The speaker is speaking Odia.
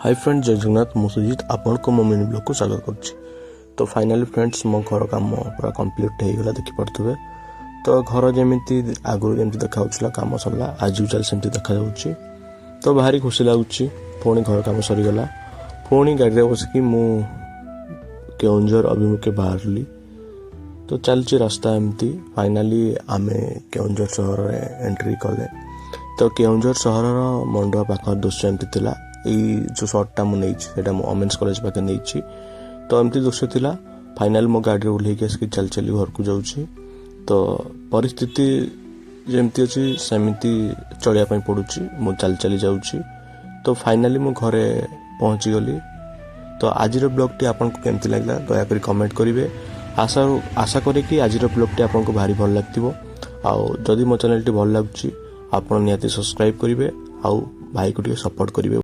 ହାଇ ଫ୍ରେଣ୍ଡ, ଜୟ ଜଗନ୍ନାଥ। ମୁଁ ସୁଜିତ, ଆପଣଙ୍କୁ ମୋ ମିନି ବ୍ଲଗ୍କୁ ସ୍ୱାଗତ କରୁଛି। ତ ଫାଇନାଲି ଫ୍ରେଣ୍ଡସ୍, ମୋ ଘର କାମ ପୁରା କମ୍ପ୍ଲିଟ୍ ହେଇଗଲା, ଦେଖିପାରୁଥିବେ। ତ ଘର ଯେମିତି ଆଗରୁ ଯେମିତି ଦେଖାଯାଉଥିଲା, କାମ ସରିଲା, ଆଜ୍ ୟୁଜୁଆଲ୍ ସେମିତି ଦେଖାଯାଉଛି। ତ ଭାରି ଖୁସି ଲାଗୁଛି। ପୁଣି ଘର କାମ ସରିଗଲା। ପୁଣି ଗାଡ଼ିରେ ବସିକି ମୁଁ କେଉଁଝର ଅଭିମୁଖେ ବାହାରିଲି। ତ ଚାଲିଛି ରାସ୍ତା ଏମିତି। ଫାଇନାଲି ଆମେ କେଉଁଝର ସହରରେ ଏଣ୍ଟ୍ରି କଲେ। ତ କେଉଁଝର ସହରର ମଣ୍ଡୁଆ ପାଖ ଦୃଶ୍ୟ ଏମିତି ଥିଲା। ଏଇ ଯେଉଁ ସଟ୍ଟା ମୁଁ ନେଇଛି, ସେଇଟା ମୁଁ ଓମେନ୍ସ କଲେଜ ପାଖରେ ନେଇଛି। ତ ଏମିତି ଦୃଶ୍ୟ ଥିଲା। ଫାଇନାଲି ମୋ ଗାଡ଼ିରେ ଓହ୍ଲେଇକି ଆସିକି ଚାଲି ଚାଲି ଘରକୁ ଯାଉଛି। ତ ପରିସ୍ଥିତି ଯେମିତି ଅଛି, ସେମିତି ଚଳିବା ପାଇଁ ପଡ଼ୁଛି। ମୁଁ ଚାଲି ଚାଲି ଯାଉଛି। ତ ଫାଇନାଲି ମୁଁ ଘରେ ପହଞ୍ଚିଗଲି। ତ ଆଜିର ବ୍ଲଗ୍ଟି ଆପଣଙ୍କୁ କେମିତି ଲାଗିଲା, ଦୟାକରି କମେଣ୍ଟ କରିବେ। ଆଶା କରେ କି ଆଜିର ବ୍ଲଗ୍ଟି ଆପଣଙ୍କୁ ଭାରି ଭଲ ଲାଗିଥିବ। ଆଉ ଯଦି ମୋ ଚ୍ୟାନେଲଟି ଭଲ ଲାଗୁଛି, ଆପଣ ନିହାତି ସବସ୍କ୍ରାଇବ୍ କରିବେ ଆଉ ଭାଇକୁ ଟିକେ ସପୋର୍ଟ କରିବେ।